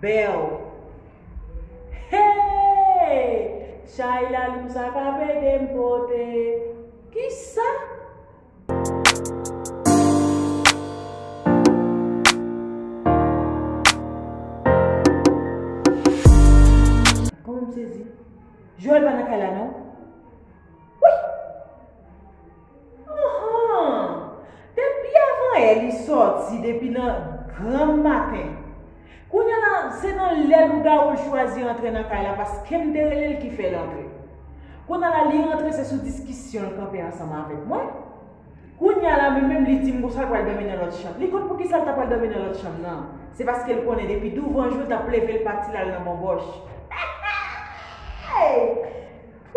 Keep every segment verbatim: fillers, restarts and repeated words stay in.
Bèw. Hey! Chay lalou sa k ap ede m pote. Kisa? Kòman m sezi? Joel pa nan kay la non. Wi! Anhan! Depi avan yè li sòti, depi nan granm maten. Kounye a la, se nan lè lougawou l chwazi rantre nan kay la, paske m te rele l ki fè l antre. Kounye a la, li rantre, se sou diskisyon l kanpe ansanm avèk mwen. Kounye a la, men menm li di m konsa l pral dòmi nan lòt chanm. Li konn poukisa l ta pral dòmi nan lòt chanm nan. Se paske l konnen depi douvan jou l t ap leve l pati l al nan bonbòch. Hey!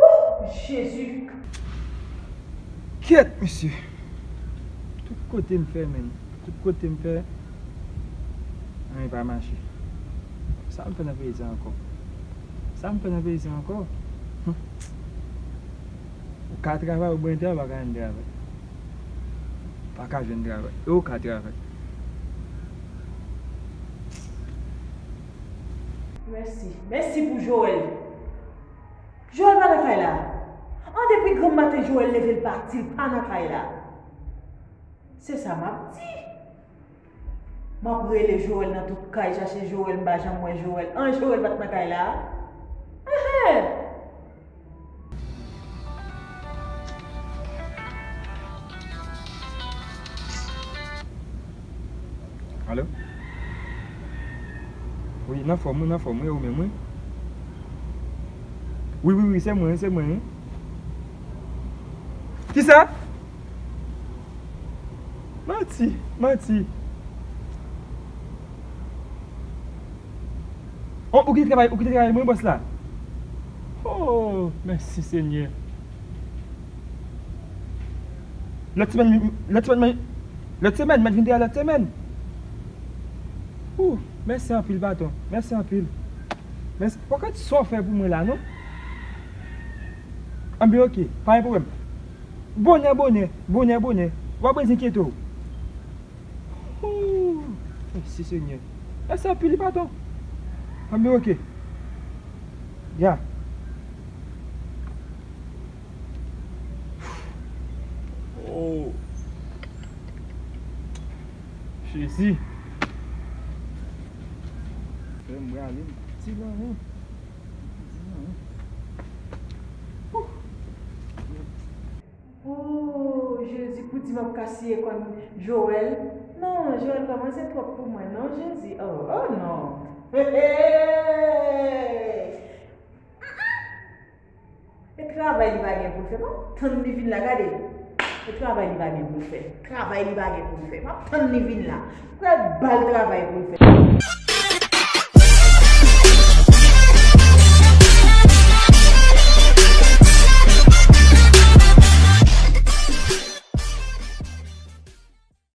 Wouh! Jezi! Kyèt, mesye! Tout kote m fè, menn. Tout kote m fè, anyen pa mache. Sa m fè nan peyi sa ankò? Sa m fè nan peyi sa ankò? Hum. Ou ka travay, ou byen travay, ou pa ka jwenn travay. Ou pa ka jwenn travay. E ou ka travay. Mèsi. Mèsi pou Joel. Joel pa nan kay la. An depi granm maten Joel leve l pati, l pa nan kay la. Se sa m ap di. M ap rele Joel nan tout kay, chache Joel, m pa janm wè Joel. An Joel pa t nan kay la? Enhen! Alo? Wi, nan fòm, wi, nan fòm, wi, ou menm, wi. Wi, wi, wi, se mwen, se mwen, wi. Kisa? Manti, manti. Oh, ou kite travay, ou kite travay mwen, bòs la? Oh, mèsi, Senyè. Lòt semèn, lòt semèn, lòt semèn, mèt vin travay lòt semèn. Ou, mèsi anpil, patwon. Mèsi anpil. Mèsi. Pòkèt sa w fè pou mwen la, non? Anben, oke, pa gen pwoblèm. Bonè, bonè, bonè, bonè. Ou pa bezwen enkyete w. Ooh, mèsi, Senyè. Mèsi anpil, patwon. Anben, oke. Ya. Oh. Jezi. Frè m, prale m. Ti nan men. Oh, Jezi, pou di m ap kasiye kò m Joel. Non, Joel kòmanse twòp pou mwen, non, Jezi. Oh, oh, non. Hey, hey, hey, hey, hey. E travay li pa gen pou l fè, m ap tann li vin la, gade. E travay li pa gen pou l fè. Travay li pa gen pou l fè. M ap tann li vin la. Pral ba l travay pou l fè.